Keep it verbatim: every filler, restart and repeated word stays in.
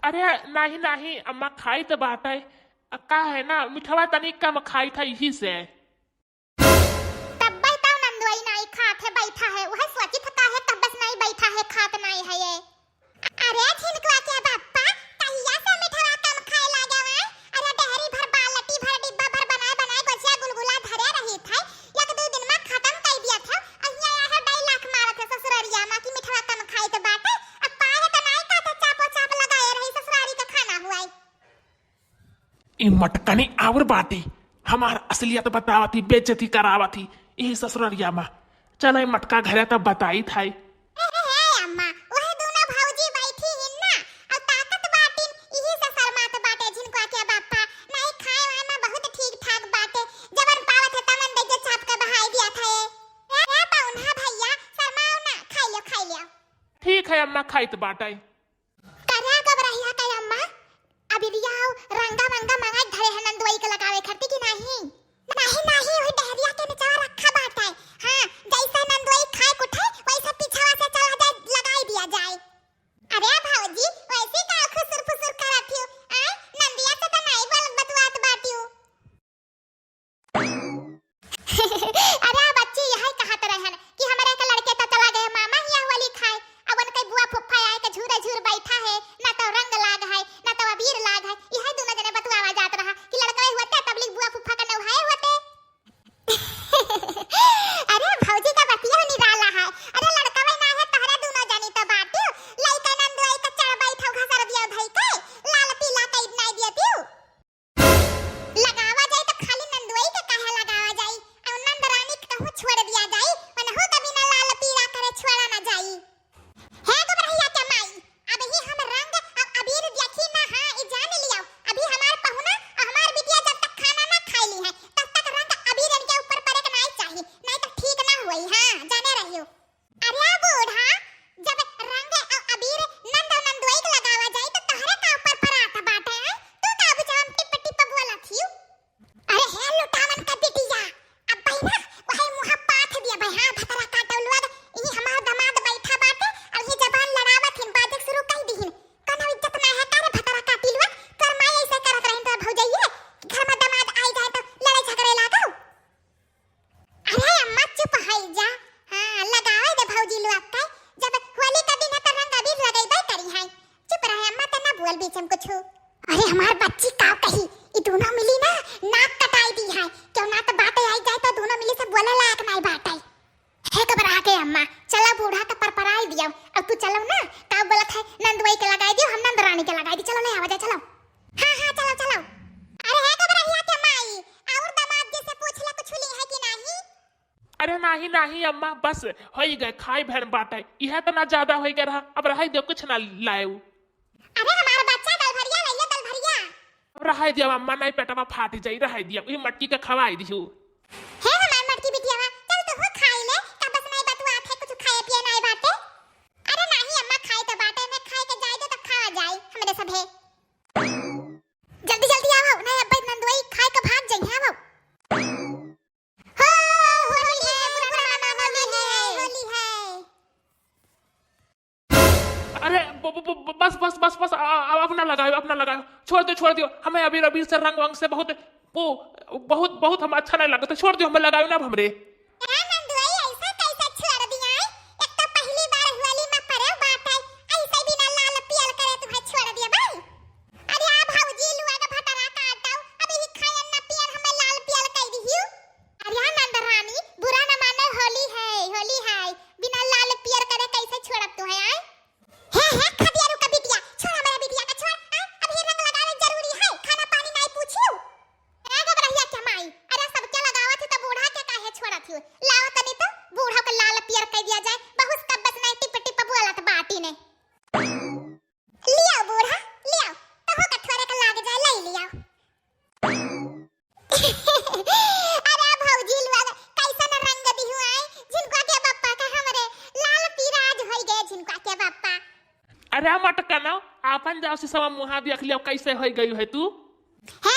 अरे नाही नाही अम्मा, खाई त बाटे। अ, का है ना, मिठवा तनी कम खाई था, इही से। तब्बे तउ नंदोई नाई खात है, बैठा है, उहे सोचित है काहे तब्बे से नाई बैठा है, खात नाई है ये। अरे झिनकुआ के बप्पा, कहिया से मिठवा कम खाए लागे हैं? अरे डेहरी भर, बालटी भर, डिब्बा भर बनाए बनाए गोझिया गुलगुला धरे रही थे, एक दू दिन में खत्म कई दिया था। अहिया यहाँ डाई लाख मारत है ससुररिया में कि मिठवा कम खाए तो बाटे। अब पाए तो नाई का तो चापो चाप लगाए रही ससुरारी का खाना हुआ है। ई मटकनी आउर बाटी, हमार असलियत बतावत ही, बेइज्जती करावत ही, यही ससुररिया मा। चल ई मटका घरे तब बताई थाई। ए, ए, ए, अम्मा, वह दोनों भौजी बैठी हिन ना, और ताकत बाटिन, यही से शर्मात बाटे झिनकुआ के बापा। नहीं खाए वाए मा बहुत ठीक ठाक बाटे, जवन पावत है तवन दे के चाप के बहाई दिया था ये। ए, ए, पौन्हा भैया, शर्माओ ना, खाई लियो, खाई लियो। ठीक है अम्मा, खाइत बाटे। करे गबरहिया के अम्मा, अबिरिया अउ रंगा वंगा मंगाई धरे है नंदोई के लगावे खरती कि नाही? नाही, नाही, वही डहरिया के निचवा रखा बाटे। हाँ, जैसे नंदोई खाए कुठे, वैसे पीछवा से चला जाए, लगाई दिया जाए। अरे भौजी, वैसे का खुसुर फुसुर करत हियो? आय, नंदिया से तो नाही बोल बतुआत बाटियो। अरे बच्ची, यही कहत रहन कि हमरे के लड़के त चला गए मामा हिया होली खाए। अब उनके बुआ फुफ्फा आए के झूरे झूर बैठा है, ना तो रंग लाग है, ना तो अबीर लाग है। यही दोनों जने बतुआवा जात रहा कि लड़का हुआ ते तबलीग बुआ फुफ्फा का नौहाए हुआ ते। अरे भौजी का बतिया निराला है। अरे लड़का वही ना है, तहरे दोनों जनी तो बाटियो। लइका नंदोई का चढ़ बैठा घसर दियो धई के, लाल पीला कई नाई दियो तियो। लगावा जाई त खाली नंदोई के काहे लगावा जाई? अउ नंद रानी के कहूँ छोड़ दिया जाई, उनहू के बिना लाल पीला करे छोड़ा ना जाई। हे गबरहिया के माई, अब ही हम रंग अउ अबीर देखी ना, हाँ, ई जान लियो, अभी हमार पहुना अउ हमार बिटिया जब तक खाना ना खाई ली है, तब तक रंग अबीर इनके ऊपर पड़े के नाई चाही, नाई तो ठीक ना होई, हाँ, जाने रहियो। अरे बूढ़ा, जब रंग अउ अबीर नंद अउ नंदोई के लगावा जाई, त तोहरे का ऊपर परात बाटे, हैं? तू का बुझावन टिप टिप बोलत हियो? अरे हे लुटावन का बिटिया, अब भाई ना, वही मुँह पाथ दिया भाई, हाँ, भतरा काटल लोग, ई हमार दामाद बैठा बाटे, अउ ये जबान लड़ावत हिन, बाजे शुरू कई दिहिन। कौनो इज्जत ना है का रे भतरा काटी लोग? तोर माई ऐसे करत रहिन तो भौजइये, कि घर में दामाद आई जाए तो लड़ाई झगड़े लागो। अरे अम्मा चुप हई जा। हाँ, लगावे दे भौजी लोग के, जब होली का दिन है तो रंग अबीर लगइबे करी है। चुप रहे अम्मा, त ना बोल बीच में कुछ। अरे हमार बच्ची का कही, ई दोनों मिली ना नाक कटाई दी है। क्यों ना तो बात आई जाए तो दोनों मिली से बोले लायक नहीं बात आई। हे घबरा के अम्मा, चला बूढ़ा का परपराई दियो। अब तू चलो ना, का बोलत है नंदवाई के लगाई दियो, हम नंद रानी के लगाई दी। चलो ले आवा जाए, चलो। हाँ हाँ चलो चलो। अरे हे घबरहिया के माई, और दामाद जी से पूछ ले कुछ ली है कि नहीं? अरे नाही नाही अम्मा, बस होई गए, खाई भर बाटे, यह तो ना ज्यादा होई गए रहा, अब रहाई दियो, कुछ ना लाएउ। अरे हमार बच्चा दलभरिया लइया दलभरिया। अब रहाई दियो अम्मा, नहीं पेटवा फाट जाई, रहाई दियो, वही मटकी के खवाई दिहू। हे हमार मटकी बिटियावा, चल तू हो खाई ले, का बस नहीं बतुआ थे कुछ खाए पिए नहीं बाटे। अरे नाही अम्मा, खाई तो बाटे, मैं खाए के जाए दे तो खावा जाए हमरे सभे। जल्दी जल्दी आओ, नहीं अब्बे नंदवाई खाए के भाग जाइए, आओ। हो, होली है, बुरा ना मानो, होली है, होली है। अरे, ब-, ब-, ब-, बस, बस, बस, बस, आ, आ, अब ना लगाओ, अब ना लगाओ। छोड़ दो, छोड़ दो। हमें अबीर, अबीर से, रंग वंग से बहुत, वो, बहुत, बहुत हम अच्छा नहीं लगता। छोड़ दो, हमें लगाओ ना अब हमरे। ए नंदुआई, ऐसा कैसे छोड़ दिया है? एक तो पहली बार होली में पड़े बात है, ऐसे बिना लाल पियल करे तुम्हें छोड़ दिया भाई। अरे आ भौजी, लुआ के भटरा काटो, अभी ही खायन ना पियन हमें लाल पियल कह दिहियो। अरे आ नंद रानी, बुरा न मानो, होली है, होली है, बिना लाल पियर करे कैसे छोड़ब तुम्हें, आए? हे, हे, खदियारू का बिटिया, छोड़ हमारे बिटिया का, छोड़, आए? अभी रंग लगावे जरूरी है, खाना पानी नहीं पूछियो। ए घबरहिया के माई, अरे सबके लगावत ही तो बूढ़ा के काहे छोड़त ही? लाओ तनी तो बूढ़ा के लाल पियर कह दिया जाए, बहुत तब्बत नहीं टिप टिप बोलत बाटी ने। लियाओ बूढ़ा, लियाओ, तहो कठुआरे का लाग जाए, ले लियाओ। अरे भौजी लोग, कैसन रंग दिहु आए, झिनकुआ के बप्पा का हमरे लाल पीराज होई गए झिनकुआ के बप्पा। अरे मटकनो, आपन जाओ से सब मुहा देख लियो, कैसे होई गई है तू। हे